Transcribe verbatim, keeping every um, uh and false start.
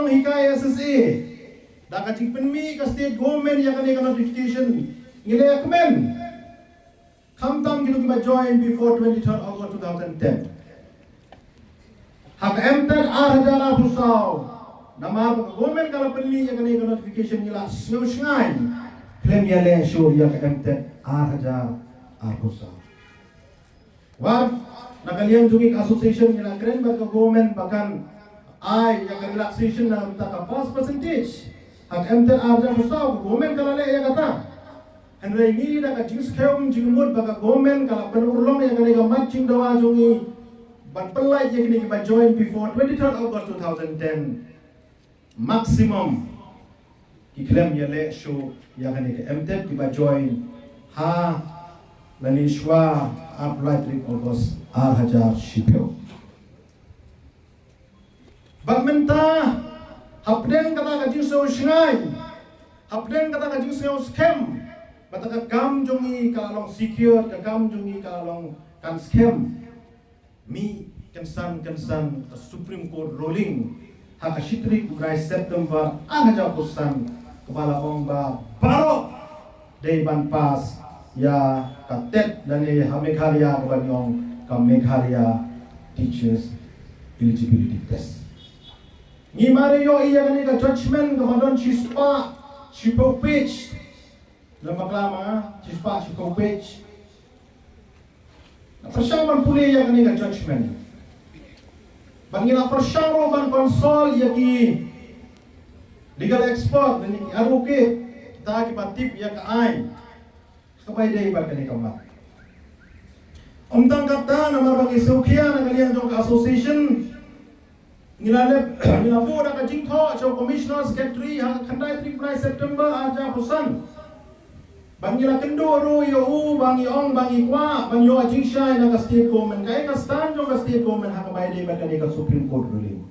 Hikai S S A, da ka jingpynmih ka state government ïa kane ka notification, ngi la ïa kmen. Khamtam kito kiba join before twenty-third August two thousand ten. Ha ka M Tet ar hajar arphew saw, namar ba ka government ka la pynmih ïa kane ka notification, ngi la sngew shngaiñ khlem ïaleh shuh ïa ka M Tet ar hajar arphew saw. Wat na ka liang jong ngi ka association ngi la kren bad ka government ba kan ai ïa ka relaxation na ka bynta ka pass percentage. Ha ka M Tet ar hajar arphew saw ka government ka la leh ïa kata. Hynrei ngi da ka jingskhem jingmut ba ka government ka la pynurlong ïa kane ka mat jingdawa jong ngi ban pynlait ïa kine kiba join before twenty-third August two thousand ten. Maximum ki khlem ïaleh shuh ïa kane ka M Tet kiba join ha lane shuwa arphew lai tarik August ar hajar shiphew. Bad mynta hapdeng kata ka jingsngew shngaiñ, hapdeng kata ka jingsngew skhem, bad ka kam jong ngi ka la long secure, ka kam jong ngi ka la long kan skhem. Mih kynsan kynsan ka Supreme Court ruling ha ka shi tarik u bnai September ar hajar arphew san, kaba la ong ba baroh dei ban pass ïa ka tet lane ha Meghalaya kaba ngi ong ka Meghalaya Teachers Eligibility Test. Ngi mar ïohi ïa kane ka judgment kaba don shispah shiphew page. Lem bakla ma nga, shispah shiphew page. Nga pyrshang ban pule ïa kane ka judgment. Bad ngi la pyrshang ruh ban consult ïa ki legal expert lane ki advocate, kita kiba tip ïa ka aiñ. Kaba ïadei bad kane ka mat. Ym tang katta, namar ba ngi sngewkhia na ka liang jong ka association, ngi la lep, ngi la buh da ka jingthoh sha u Commissioner Secretary ha ka khyndai tarik bnai September ar hajar arphew san. Ba ngi la kynduh ruh ïa u, ba ngi ong ba ngi kwah ban ïoh jingshai na ka state government, kaei ka stand jong ka state government ha kaba ïadei bad kane ka Supreme Court ruling.